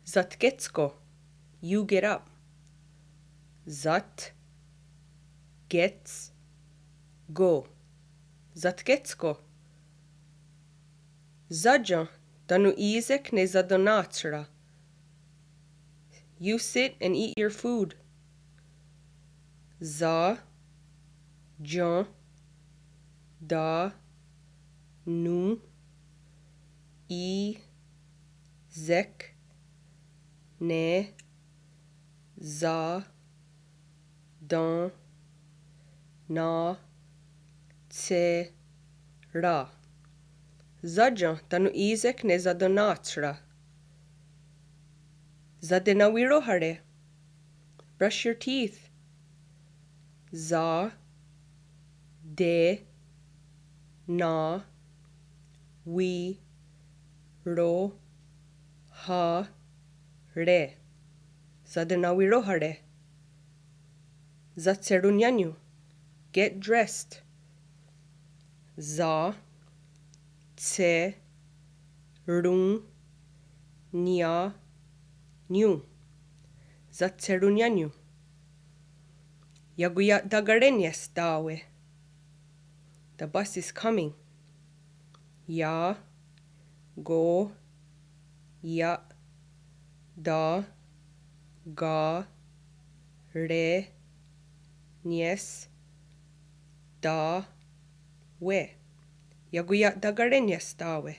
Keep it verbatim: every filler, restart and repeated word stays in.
Satkétsko. You get up. Sat, kéts, ko. Satkétsko. Saten tánon' í:sek ne satonà:tshera. You sit and eat your food. Sa, ten, tá, non, í:, sek, ne, sa, ton, nà:, tshè, ra. Saten tánon' í:sek ne satonà:tshera. Satenawiróhare. Brush your teeth. Sa, te, na, wi, ro, ha, re. Satenawiróhare. Satsheronniánion. Get dressed. Sa, tshe, ron, nia, nion. Satsheronniánion. Iakoia'takarénie's tá:we'. The bus is coming. Ia, ko, ia, ta, ka, re, nies, tá, we'. Iakoia'takarénie's tá:we'.